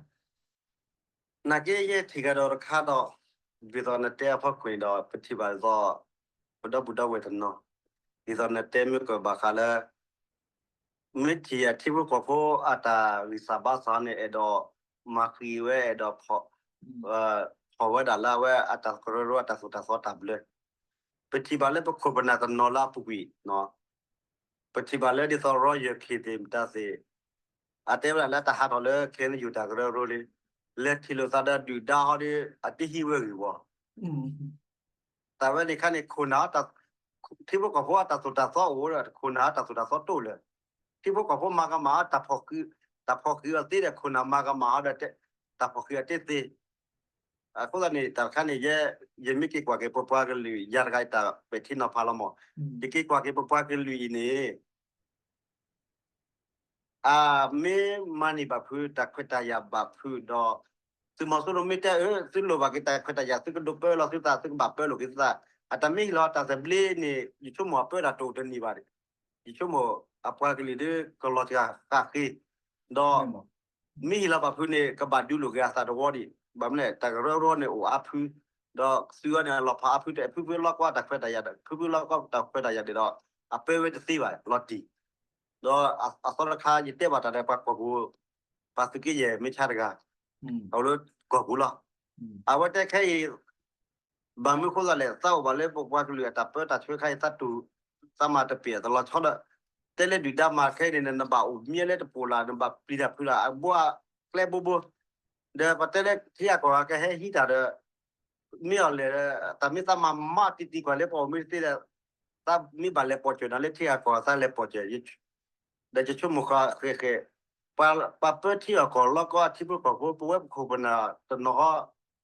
နာ်က့ယဲထံၣ်ကဒီးတခါဒီး ဒ်သိးနတဲအဖီခိၣ်န့ၣ်ဒီး ပထံၣ်ဘၣ်ဒ်သိး ပဒီပုၢ်ဒီဝဲၢ်တနီၤ ဒ်သိးနတဲမ့ၢ်ကဘၣ်ဃးလၢ မ့ၢ်ထံၣ်အထံဖိကီၢ်ဖိအတၢ်ဂံၢ်စၢ်ဘါစၢ်န့ၣ် အဲၣ်ဒိးမၤဃံးဝဲ အဲၣ်ဒိး ဖီၣ်ဝဲဒၣ်လၢအဝဲအတၢ်ကရၢကရိအတၢ်သိၣ်တၢ်သီတၢ်ဘျၢ ပထံၣ်ဘၣ်လၢပခိၣ်ပနၢ်တနီၤလၢအပူၤကွံာ် ပထံၣ်ဘၣ်လၢဒ်သိး Royal Clean သ့ၣ်မတၤသ့ၣ် အတဲဝဲဒၣ်လၢတၢ်ဟးထီၣ်လၢ KNU တၢ်ကရၢကရိလံ လဲၤထံၣ်လိာ်သးဒီးဒုၣ်ဒါဟီဒီး အတဟံးဝဲဂ့ၢ်ဝီ တၢ်ဝဲန့ၣ်ခါန့ၣ် ခိၣ်နၢ် ထံဖိကီၢ်ဖိအတၢ်သိၣ်တၢ်သီအိၣ်ဒီး ခိၣ်နၢ်အတၢ်သိၣ်တၢ်သီတအိၣ်လၢၤ ထံဖိကီၢ်ဖိမၤကမၣ် တၢ်ဖီၣ်ဃံးအီၤသ့ဒီး ခိၣ်နၢ်မၤကမၣ်ဟီဒီး တၢ်ဖီၣ်ဃံးအီၤတသ့ အဃိသတးန့ၣ် တၢ်တခါန့ၣ် ယဲ ယမ့ၢ်က့ၤကွၢ်က့ၤပပှၤကလုာ် ယၤတဂၤအတၢ်ပဲာ်ထံနီၤဖးလီၤမး ယက့ၤကွၢ်က့ၤပပှၤကလုာ်အံၤန့ၣ် အမ့ၢ်မၤန့ၢ်ဘၣ်ဖုး တၢ်ခွဲးတၢ်ယာ်ဘၣ်ဖုးဒီး သုးမီၤစိရိၤမ့ၢ်တဲအၢ သုလိၣ်ဘၣ်က့ၤတၢ်ခွဲးတၢ်ယာ် သုကဒိးပၢလီၤသုသး သုကဘၣ်ပၢလိာ်က့ၤသုသး အတၢ်မ့ၢ်ဟ့ၣ်လီၤတၢ်သဘျ့န့ၣ် ယဆိကမိၣ်အပၢတၢ်တအိၣ်တန့ၢ်ဘၣ်န့ၣ် ယဆိကမိၣ်အပှၤကလုာ်ဒ်ကလီၤစှၤဃၣ်ဃ့ ဒီး မ့ၢ်ဟ့ၣ်လီၤဘၣ်ဖုးန့ၣ် ကဘၣ်ဒုးလိာ်က့ၤအသးတဝီဒံး ဘၣ်မနုၤလဲၣ် တၢ်ကရၢကရိန့ၣ်အိၣ်အါဖုး ဒီးသုဝဲန့ၣ် အလီၤဖးအါဖုး တဖုဖုလီၢ်ကီၢ်တၢ်ခွဲးတၢ်ယာ်ဒီး ဖုဖုလီၢ်ကီၢ်တၢ်ခွဲးတၢ်ယာ်ဒံးဒီး အပၢဝဲတသ့ဘၣ် လီၤတံၢ် ဒီးအသီတခါ ယတဲဘၣ်တၢ်ဒီးပှၤကီၢ်ပူၤ ပှၤသုးက့ယဲၢ်မ့ၢ်ဆါတဂၤ အအိၣ်လၢကီၢ်ပူၤလီၤ. အဝဲတဲခဲအံၤ ဘၣ်မနုၤဃိသတးလဲၣ် သးအိၣ်ဘၣ်လၢပပှၤကလုာ်အတၢ်ပၢတၢ်ဆှၢခါအံၤ သးတူၢ်သးမၤတပ့ၤအသးလီၤဆီဒီး တဲလၢဒုၣ်ဒါမၤခဲအံၤန့ၣ် နဘၣ်အိၣ်မံလၢတပိာ်လာ် နဘၣ်ပျံၤတၢ်ဖုးတၢ် အဘိအကျဲဘိဘိ ဒီးပတဲလၢထံဂၤကီၢ်ဂၤကဟဲဟံးတၢ်ဒီး မ့ၢ်အီၤလဲၣ် တၢ်မ့ၢ်သးမၤမးတံၢ်တံၢ်ကွၢ်လၢပအိၣ်မ့ၢ်တသ့ဒီး သးမ့ၢ်ဘၣ်လဲၤပိာ်စၢၤနၤလၢထံဂၤကီၢ်ဂၤ သးလဲၤပိာ်စၢၤ ဒီးယဆိကမိၣ်ဃီဃဲဃဲ ပှၤပၢထံအီၣ်ကီၢ်လီၢ်ကီၢ်အထံဖိကီၢ်ဖိ ပဝဲပခိၣ်ပနၢ်တနီၤ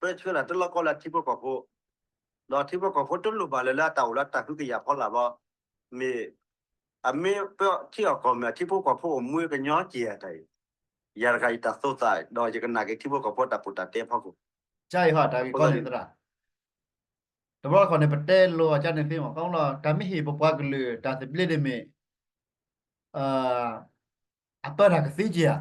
ဃီ ပၢဆှၢတၢ်တလီၢ်ကီၢ်လၢအထံဖိကီၢ်ဖိ ဒီးထံဖိကီၢ်ဖိတလိၣ်ဘၣ်လၢၤလၢအတၢ်အိၣ်လၢတၢ်ဟုကယာ်ဖီလာ်ဘၣ် မ့ၢ် အမ့ၢ်ပၢထံအီၣ်ကီၢ်မ့ၢ်အထံဖိကီၢ်ဖိအိၣ်မူကညီက့ၤအတၢ်အံၤ ယၤတဂၤယတၢ်သိၣ်သး ဒီးယကနၣ်က့ၤထံဖိကီၢ်ဖိတၢ်ပူတၢ်တဲဖီခိၣ် တၢ်ဂ့ၢ်ကီန့ၣ်သရၣ် တဘျီတခီၣ်န့ၣ် ပတဲလိၤအီၤကန့ၣ်သ့မး, ခီဖျိတၢ်မ့ၢ်ဟ့ၣ်ပပှၤကလုာ်တၢ်သဘျ့န့ၣ်မ့ၢ် အပၢတၢ်ကသ့က့ၤ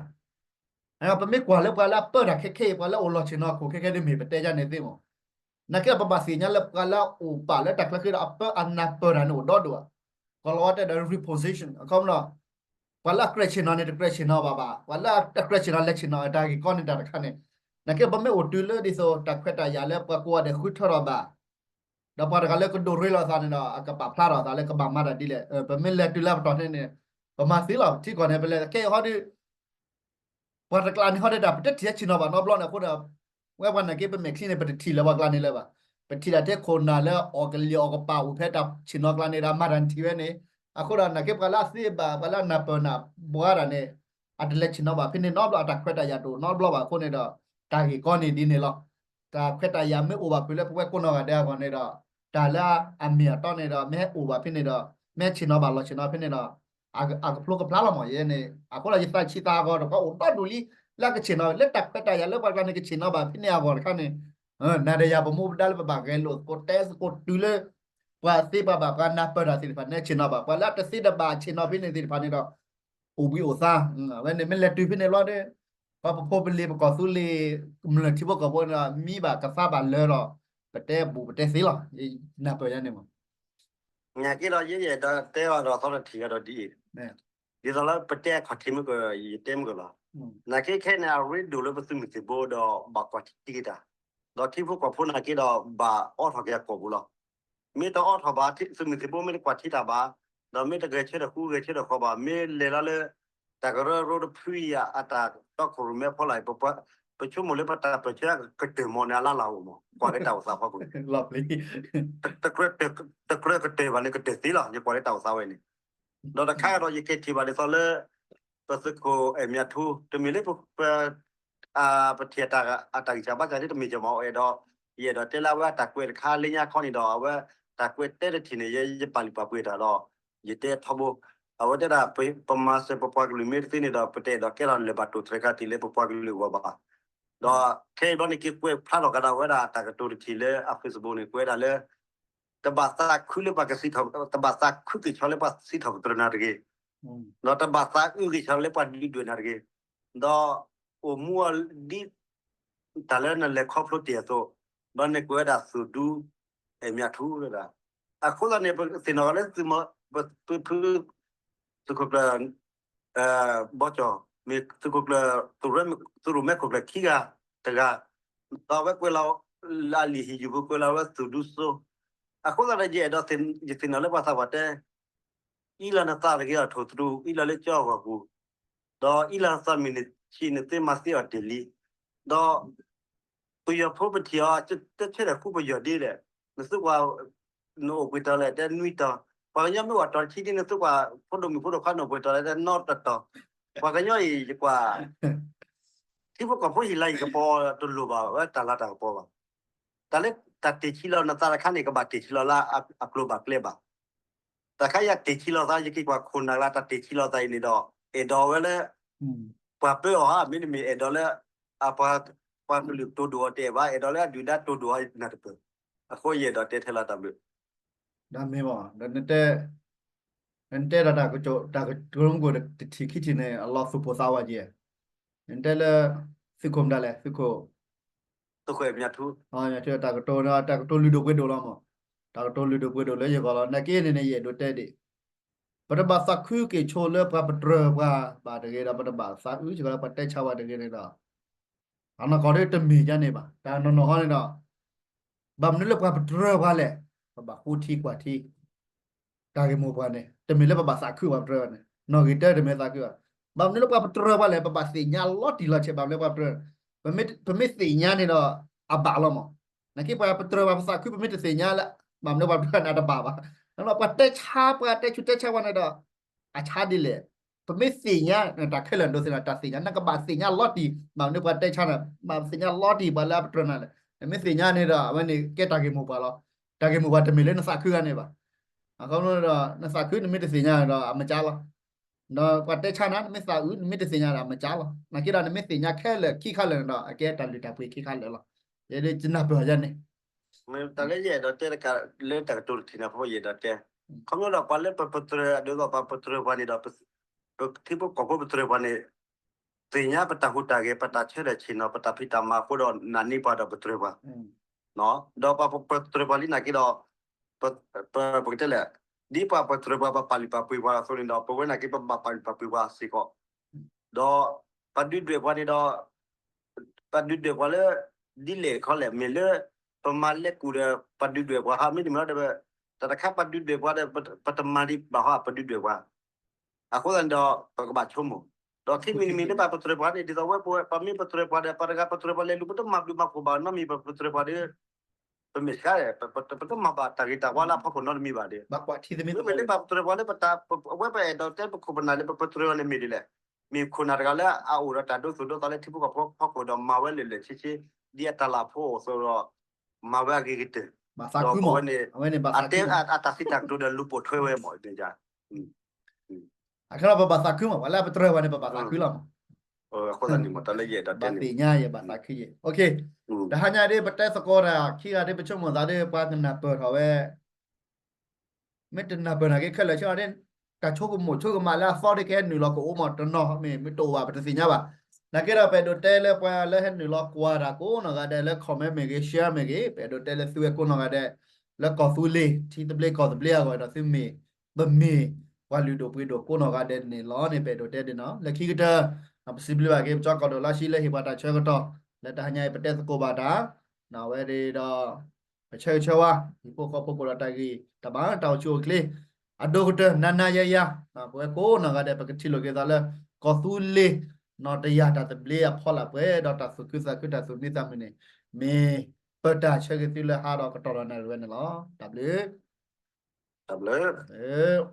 ဧါ. ပမ့ၢ်ကွၢ်လၢပှၤလၢအပၢတၢ်ခဲခဲအံၤ ပှၤလၢအအိၣ်လီၢ်ဆ့ၣ်နီၤအခိၣ်ခဲခဲဒ်မ့ၢ်ပတဲကန့ၣ်သ့မး. နာ်က့ဒီးပဘၣ်သ့ၣ်ညါလၢပှၤလၢအအိၣ်ပာ်လၢတၢ်ချၢဃ့ဒီးအပၢအနၢ်ပၢၢ်တၢ်န့ၣ်အိၣ်ဒီဒူၣ်ဧါ. ကီၢ်လီၤဝါတဲဒီး reposition အခီပညီ ပှၤလၢအကြဲးဆ့ၣ်နီၤန့ၣ် တကြဲးဆ့ၣ်နီၤဘၣ်ဘၣ်, ပှၤလၢအကြဲးဆ့ၣ်နီၤလဲၤဆ့ၣ်နီၤ တၢ်ဂ့ၢ်ကီန့ၣ်တၢ်တခါန့ၣ်, နာ်က့ပမ့ၢ်အိၣ်တုၤလၢဒ်သိးတၢ်ခွဲးတၢ်ယာ်လၢပှၤကိးဂၤဒဲးဃုထၢထီၣ်ဘၣ် ဒီးပှၤတဂၤလၢကဒိၣ်ရ့လိာ်သးန့ၣ်ဒီး အကပာ်ဖျါထီၣ်သးလၢကဘၣ်မၤတၢ်ဒ်လဲၣ်, ပမ့ၢ်လဲၤတုၤလၢပတီၢ်န့ၣ်န့ၣ် ပမၤသ့လီၤ ပထံကီၢ်န့ၣ် ပလဲၤခဲအံၤဟီဒီး ပှၤတကျါန့ၣ်ဟီဒီးတၢ်ပတထံၣ်ဆ့ၣ်နီၤဘၣ်နီတဘျီန့ၣ်အဃိဒီး ဝဲပှၤနာ်က့ပမဲာ်ချံန့ၣ် ပတထံၣ်လၢၤပှၤကျါန့ၣ်လၢၤဘၣ်, ပထံၣ်တၢ်ထဲခိၣ်နၢ်လၢအီၣ်ကလံၤအီၣ်ကပာ်အိၣ်ဖဲတၢ်ဆ့ၣ်နီၤကျါန့ၣ်ဒီး မၤတၢ်နထံၣ်ဝဲန့ၣ်, အဃိဒီးနာ်က့ပှၤလၢအသ့ဘၣ် ပှၤလၢအနၢ်ပၢၢ်နၢ်ဘှါတၢ်န့ၣ် အတလဲၤဆ့ၣ်နီၤဘၣ်ဖဲန့ၣ်နီတဘျီ အတၢ်ခွဲးတၢ်ယာ်တအိၣ်နီတဘျီဘၣ်အဃိန့ၣ်ဒီး တၢ်ဂ့ၢ်ကီန့ၣ်ဒ်န့ၣ်လီၤ. တၢ်ခွဲးတၢ်ယာ်မ့ၢ်အိၣ်ဘၣ်ဖဲလၢပဝဲကိးနီၢ်ဂၤဒဲးအဂီၢ်န့ၣ်ဒီး တၢ်လၢအမ့ၢ်အတီန့ၣ်ဒီး မ့ၢ်ဟဲအိၣ်ဘၣ်ဖဲန့ၣ်ဒီး မ့ၢ်ဟဲဆ့ၣ်နီၤဘၣ်လီၤဆ့ၣ်နီၤဖဲန့ၣ်ဒီး အကဖျိကဖျါလီၤမး ယဲန့ၣ် အဃိဒီးယသးဆံးသးဂီၤတခီအိၣ်ဒီဒူၣ်လံ လၢအကဆ့ၣ်နီၤ လၢတၢ်ခွဲးတၢ်ယာ်လၢပှၤကျါန့ၣ် ကဆ့ၣ်နီၤဘၣ်ဖဲန့ၣ်အဂီၢ်တခါန့ၣ်, နၤဒီးယၤပမူပဒါလၢပဘၣ်ဂဲၤလိာ်သကိးတဲသကိးတုၤလၢ ပှၤသ့ပှၤဘၣ်ပှၤနၢ်ပၢၢ်တၢ်သ့ၣ်တဖၣ်န့ၣ် ဆ့ၣ်နီၤဘၣ် ပှၤလၢအတသ့တဘၣ်ဆ့ၣ်နီၤဖဲန့ၣ်သ့ၣ်တဖၣ်န့ၣ်ဒီး အိၣ်ဘှံးအိၣ်သါ, အဝဲန့ၣ်မ့ၢ်လဲၤတုၤဖဲန့ၣ်လီၤဒီး ပှၤပဖိပလံၤပကီၢ်သူလ့ၤ ကမျၢၢ်ထံဖိကီၢ်ဖိန့ၣ်ဒီး မံဘၣ်ကသါဘၣ်လၢာ်ဒီး ပတဲဘူးပတဲသ့လီၤ, နၢ်ပၢၢ်ယၤန့ၣ်မး နာ်က့ဒီးယဲယအဲၣ်ဒိးတဲအီၤဒီးသီတထံၣ်ဂၤဒီးဒ်အံၤ, ဒ်သိးလၢပတဲအခီၣ်ထံးမ့ၢ်က ယတဲမ့ၢ်ကလီၤ, နာ်က့ခဲအံၤန့ၣ် အရ့ဒိၣ်လၢပသုးမုၢ်သံၣ်ဘိဒီးဘၣ်ကွၢ်ထံက့ၤတၢ်, ဒီးထံဖိကီၢ်ဖိနာ်က့ဒီးဘၣ်အိးထီၣ်က့ၤအကီၢ်ပူၤလီၤ. မ့ၢ်တအိးထီၣ်ဘၣ် သုးမုၢ်သံၣ်ဘိမ့ၢ်တကွၢ်ထံတၢ်ဘၣ်, ဒီးမ့ၢ်တဂဲၤဆၢထၢၣ်ဃူဂဲၤဆၢထၢၣ်ဃီဘၣ်, မ့ၢ်လဲၤလီၤလၢ တၢ်ကရၢကရိတဖုအံၤအတၢ်တီခိၣ်ရိၣ်မဲအဖီလာ်အံၤ, ပဆိကမိၣ်လၢပတၢ်ပၢၢ်ဆၢကတၢၢ်မီၢ်န့ၣ် အလါလၢ်အိၣ်မး ကွၢ်က့ၤတၢ်အိၣ်သးဖီခိၣ်န့ၣ် တကြၢးကတၢၢ်ဘၣ်န့ၣ် ကတၢၢ်သ့လီၤ. ယကွၢ်လၢတၢ်အိၣ်သးဝဲန့ၣ်, ဒီးတခါဒီးယကထံၣ်ဘၣ်ဒ်သိးလၢ ပသုးခိၣ်အဲၣ်မၠးထူ တမ့ၢ်လၢပ ပထံၣ်အတၢ်ဂံၢ်စၢ်ဘါစၢ်ဒ်တမ့ၢ်ကမီၤအဲၣ်ဒိး, ယအဲၣ်ဒိးတဲလၢအဝဲအတၢ်ကွဲးတခါလၢညါခီန့ၣ်ဒီး အဝဲတၢ်ကွဲးတဲတထံၣ်န့ၣ် ယပာ်လုၢ်ပာ်ပှ့ၤတၢ်ဒီး ယတဲထီဘိ, အဝဲတဲဒၣ် ပမၤစၢၤပပှၤကလုာ်မ့ၢ်တသ့န့ၣ်ဒီး ပတအဲၣ်ဒိးကဲထီၣ်လၢၤဘၣ်တိၢ်တြဲၤခါတံၢ်လၢပပှၤကလုာ်အဂီၢ်ဘၣ်. ဒီးခဲအံၤဘျီန့ၣ် က့ၤကွဲးဖျါထီၣ်ကဒီးဝဲဒၣ်တၢ်ကတိၤတထံၣ်လၢအ Facebook န့ၣ် ကွဲးဒၣ်လၢ တဘၣ်သးခုလၢပှၤကစံးထီၣ်, တဘၣ်သးခုက့ၤဆီလၢပှၤစံးထီၣ်ပတြၢၤနၤတဂ့ၤ, ဒီးတဘၣ်သးအုးက့ၤဆီလၢပှၤဒုးဒွဲၣ်နၤတဂ့ၤ, ဒီးအိၣ်မူအီၤဒ်တၢ်လၢနလဲၤခီဖျိတ့ၢ်အသိး, ဒီးနကွဲးဝဲဒၣ်သုးဒူ အဲၣ်မၠးထူဝဲဒၣ်, အဃိသတးန့ၣ် ပသ့ၣ်နီၣ်လၢသုးမီၤ, ပဖု သုးခိၣ်ကျၢၢ် ဘီကၠီၣ် မ့ၢ်သုးခိၣ်ကျၢၢ် သုးရိၣ်မဲခိၣ်ကျၢၢ်ခံဂၤတဂၤ, ဒီးအဝဲကွဲးလီၤ လၢအလံာ်ဟံၣ်ယူၢ်ပူၤ ကွဲးလီၤဝဲသုးဒူစိ, အဃိသတးဒီး ယအဲၣ်ဒိး ယသ့ၣ်နီၣ်လၢပှၤသးပှၢ်တဲ အံလီၤနသးတဂ့ၤအီၤထိၣ်သတူၢ် အံလီၤလၢကၠီဂီၢ်ပူၤ, ဒီးအံလီၤနသးမ့ၢ်နဆံး နသ့မၤသ့အီၤတ့ၢ်လံ, ဒီး ပယီၤဖိပထံၣ်အီၤ တဆၢထၢၣ်ဃူပယီၤဒ်လဲၣ်, နသုကွၢ် နအိၣ်ပှဲၤတီၤလဲၣ် တဲနွံတီၤ, ပှၤကညီမ့ၢ်အိၣ်တီၤတဆံဒ် နသုကွၢ် ဖိဒိၣ်မုၣ်ဖိဒိၣ်ခွါန့ၣ်အိၣ်ပှဲၤတီၤလဲၣ် တဲနီတတီၤ, ပှၤကညီအံၤ ယကွၢ် ထံဖိကီၢ်ဖိဟ့ၣ်လၤဟ့ၣ်ကပီၤတလိၣ်ဘၣ်ဝဲတၢ်လၤတၢ်ကပီၤဘၣ်, တၢ်လၢတၢ်တ့ၢ်ဆံးလီၤနသးတခါန့ၣ် ကဘၣ်တ့ၢ်ဆံးလီၤလၢအကျိၤဘၣ်ကျဲဘၣ် တၢ်ခါယၤတ့ၢ်ဆံးလီၤသး ယက့ၤကွၢ်ခိၣ်နၢ်လၢတၢ်တ့ၢ်ဆံးလီၤသးအံၤန့ၣ်ဒီး အဲၣ်ဒိးဝဲလၢ ပှၤပၢအီၤဧါ မ့တမ့ၢ်အဲၣ်ဒိးလၢ အပှၤ ပှၤကလုာ်တိၢ်ဒိၣ်အီၤတအဲၣ်ဘၣ် အဲၣ်ဒိးလၢအဒုၣ်ဒါတိၢ်ဒိၣ်အီၤနၢ်တပၢၢ်, အဃိယအဲၣ်ဒိးတဲထဲလီၤတၢ်ဘျုး ဒီးမ့ၢ်ဘၣ် ဒီးနတဲ နတဲဒီးတၢ်ကတိၤ တၢ်ကတိၤမုၢ်ကိၣ်တထံၣ်ခံထံၣ်န့ၣ် အလီၤသူၣ်ပိၢ်သးဝးက့ၤ, နတဲလၢ သုးခိၣ်မတၤလဲၣ် သုးခိၣ် သုးခိၣ်မၠးထူ တၢ်ကတိၤ တၢ်ကတိၤလုၢ်ဒိၣ်ပှ့ၤဒိၣ်လီၤမး, တၢ်ကတိၤလုၢ်ဒိၣ်ပှ့ၤဒိၣ်လၢယဂီၢ်လီၤ. နာ်က့န့ၣ်န့ၣ် ယအဲၣ်ဒိးတဲဒ် ပတဘၣ်သးခုက့ၤဆိလၢပှၤပတြၢၤပှၤဘၣ်တဂ့ၤဒီး ပတဘၣ်သးအုးစ့ၢ်ကီးလၢပှၤတဲဆါပှၤတဂ့ၤန့ၣ်ဒီး အနီၢ်ကီၢ်ဒ်တမ့ၢ်ဒ်န့ၣ်ဘၣ်. တၢ်နီၢ်နီၢ်ဃီန့ၣ်ဒီး ဘၣ်မနုၤလၢပှၤပတြၢၤပှၤလဲၣ်, ပဘၣ်ဃိထံကွၢ်ထံ တၢ်ဂ့ၢ်မိၢ်ပှၢ်န့ၣ် တမ့ၢ်လၢပဘၣ်သးခုဘၣ်ပတြၢၤန့ၣ် နီၢ်ဂ့ၤတၢတမ့ၢ်သးခုဘၣ်. ဘၣ်မနုၤလၢပှၤပတြၢၤပှၤလဲၣ်, ပဘၣ်သ့ၣ်ညါလီၤတံၢ်လီၤဆဲး ဘၣ်မနုၤပှၤပတြၢၤ, ပမ့ၢ်သ့ၣ်ညါန့ၣ်ဒီး အဘၣ်လီၤမး. နာ်က့ပှၤပတြၢၤပှၤပသးခု ပမ့ၢ်တသ့ၣ်ညါလၢ ဘၣ်မနုၤပှၤပတြၢၤန့ၣ် အတဘၣ်ဘၣ်. ပှၤတဲဆါ ပှၤတဲဆူးတဲဆါပှၤန့ၣ်ဒီး အဆါဒ်လဲၣ်. ပမ့ၢ်သ့ၣ်ညါ တၢ်ခဲလၢာ်ဒိးသ့ၣ်နီၣ် တၢ်သ့ၣ်ညါ နကဘၣ်သ့ၣ်ညါလီၤတံၢ် ဘၣ်မနုၤပှၤတဲဆါန့ၣ် ဘၣ်သ့ၣ်ညါလီၤတံၢ်ပှၤလၢအပတြၢၤနၤလဲၣ်. နမ့ၢ်သ့ၣ်ညါန့ၣ်ဒီး အဝဲန့ၣ်ကဲတၢ်ဂ့ၢ်မိၢ်ပှၢ်လီၤ. တၢ်ဂ့ၢ်မိၢ်ပှၢ်တမ့ၢ်လၢနသးခုဂၤန့ၣ်ဘၣ်. အခီပညီဒီး နသးခု နမ့ၢ်တသ့ၣ်ညါဒီး အမကၢ်လီၤ. ဒီးပှၤတဲဆါနၤ နမ့ၢ်သးအုး နမ့ၢ်တသ့ၣ်ညါဒီး အမကၢ်လီၤ. နာ်က့ဒီး နမ့ၢ်သ့ၣ်ညါခဲလၢာ်ခံခါလၢာ်န့ၣ်ဒီး အကဲတၢ်လုၢ်တၢ်ပှ့ၤခံခါလၢာ်လီၤ. ယဲဒ်ယနၢ်ပၢၢ်ယဲန့ၣ် တၢ်လၢယအဲၣ်ဒိးတဲတကးလၢတၢ်ကတိၤတထံၣ်န့ၣ် ဖိယအဲၣ်ဒိးတဲ, ခီဖျိဒီးပှၤလၢပပတြၢၤအဒိသိး ပပတြၢၤပှၤန့ၣ်ဒီး ပထံဖိကီၢ်ဖိပတြၢၤပှၤန့ၣ် သ့ၣ်ညါပတၢ်ဟူးတၢ်ဂဲၤ ပတၢ်ဆၢထၢၣ်ဆ့ၣ်နီၤ ပတၢ်ဖံးတၢ်မၤအဃိဒီး နာ်န့ၢ်ပှၤဒီးပတြၢၤပှၤ, ဒီးပပတြၢၤပှၤလံနာ်က့ဒီး ပကတဲလဲၣ်, ဒ်ပှၤပတြၢၤပှၤ ပပာ်လုၢ်ပာ်ပှ့ၤပှၤအသိးန့ၣ်ဒီး ပဝဲနာ်က့ ပဘၣ်ပာ်လုၢ်ပာ်ပှ့ၤပှၤစ့ၢ်ကီး, ဒီးပှၤဒုးဒွဲၣ်ပှၤန့ၣ်ဒီး ပှၤဒုးဒွဲၣ်ပှၤလၢ ဒ်လဲၣ်ခီလဲၣ် မ့ၢ်လၢ ပမၤလဲၤကူၣ်ဒီး ပှၤဒုးဒွဲၣ်ပှၤဟးမ့တမ့ၢ်ဒီး တၢ်တခါပှၤဒုးဒွဲၣ်ပှၤဒီး ပတမၤဒံးဘၣ်ဟီ ပဒုးဒွဲၣ်ပှၤ အဃိသတးန့ၣ်ဒီး ပကဘၣ်ဆိကမိၣ်, ဒီးခံမံၤတမံၤလၢပပတြၢၤပှၤန့ၣ် ဒ်သိးဝဲပဝဲ ပမ့ၢ်ပတြၢၤပှၤဒီး ပှၤတဂၤပတြၢၤပှၤလဲၤလူၤ ပတမၤဘျုးမၤဖှိၣ်ဘၣ်နီတမံၤ ပပတြၢၤပှၤဒီး ပမ့ၢ်စှၤဒီး ပတမၤဘၣ်တၢ်ဂ့ၤတၢ်ဝါလၢအဖီခိၣ်နီတမံၤဘၣ်ဒီး မ့မ့ၢ်လၢပပတြၢၤပှၤလၢပတၢ် အဝဲပအဲၣ်ဒိးတဲပခိၣ်ပနၢ်လၢပပတြၢၤပှၤန့ၣ်မ့ၢ်ဒ်လဲၣ်, မ့ၢ်ခိၣ်နၢ်တဂၤလၢအအိၣ်ဒီးတၢ်ဒိသူၣ်ဒိသးလၢထံဖိကီၢ်ဖိအဖီခိၣ်ဒီးမၤဝဲလၢာ်လၢာ်ဆ့ဆ့ ဒ်အတၢ်လၢအဖိအသိးဒီး မၤဝဲအဂ့ၤကတၢၢ်, ဒီးအဝဲန့ၣ် အတဲအတၢ်စံးတၢ်ကတိၤဒီးလူၤပိာ်ထွဲဝဲမ့ၢ်န့ၣ် အခဲဒီးပဘၣ်သးခုမး ပှၤလၢအပတြၢၤပှၤန့ၣ် ပဘၣ်သးခုလီၤမး, ဘၣ်သ့ၣ်ညါယဲ ဘၣ်သးခုယဲ, တဟါညါဒ်ပတဲသကိးတၢ်ခံဂၤဒ် ပဆိကမိၣ်သးဒီး ပှၤကနၢ်ပၢၢ်ထီၣ်ဝဲ မ့ၢ်တနၢ်ပၢၢ်နာ်က့ခဲလၢာ်ဆၢဒီး တၢ်ဆိကမိၣ်ဆိကမးလၢအသီဒ်ကဟဲနုာ်လီၤကအိၣ်မးတနီၤ မ့ၢ်မ့ၢ်တအိၣ်ဘၣ် ပတသ့ၣ်ညါဘၣ်. နာ်က့ဒီး ပအဲၣ်ဒိးတဲလၢပှၤလၢဟဲနုာ်လီၤကွၢ်တၢ်ကိးနီၢ်ဂၤဒဲးလၢ comment မ့ၢ်ဂ့ၤ share မ့ၢ်ဂ့ၤ ပအဲၣ်ဒိးတဲလၢသုဝဲကိးနီၢ်ဂၤဒဲး လၢကီၢ်သူလ့ၤ ထံသဘျ့ကီၢ်သဘျ့အဂီၢ်ဒီး သုမ့ၢ် ပမ့ၢ်ပှၤလုၢ်ဒိၣ်ပှ့ၤဒိၣ်ကိးနီၢ်ဂၤဒဲးန့ၣ်လီၤန့ၣ် ပအဲၣ်ဒိးတဲဒ်န့ၣ်လီၤ. လၢခံကတၢၢ် ပစံးဘျုးဘၣ်က့ၤ ပကၠီကီၢ်ဒိၣ်လါရှံလၢဟ့ၣ်ပှၤတၢ်ဆၢကတီၢ် လၢတဟါညါအံၤ ပတဲသကိးဘၣ်တၢ် အဝဲဒီး ပဆၢဂ့ၤဆၢဝါ ဟံၣ်ဖိဃီဖိကိးဒီးတၢ်ဂ့ၤ တၢ်ဘၣ်တၢ်အိၣ်ဆူၣ်အိၣ်ချ့ အဒိၣ်ကတၢၢ်နၤနၤယၤယၤ ပဝဲကိးနီၢ်ဂၤဒဲး ပကထံၣ်လိာ်က့ၤသးလၢ ကီၢ်သူလ့ၤ နီၢ်တယၢ်တၢ်သဘျ့အဖီလာ်ပှဲၤဒီးတၢ်သူၣ်ခုသးခုတၢ်သူၣ်မံသးမုာ်န့ၣ် မ့ၢ်ပတၢ်ဆၢဂ့ၤသုလၢဟါဒီးကတီၢ်ဒီးနၣ်ရံၣ်ဝဲန့ၣ်လီၤ. တၢ်ဘျုး တၢ်ဘျုး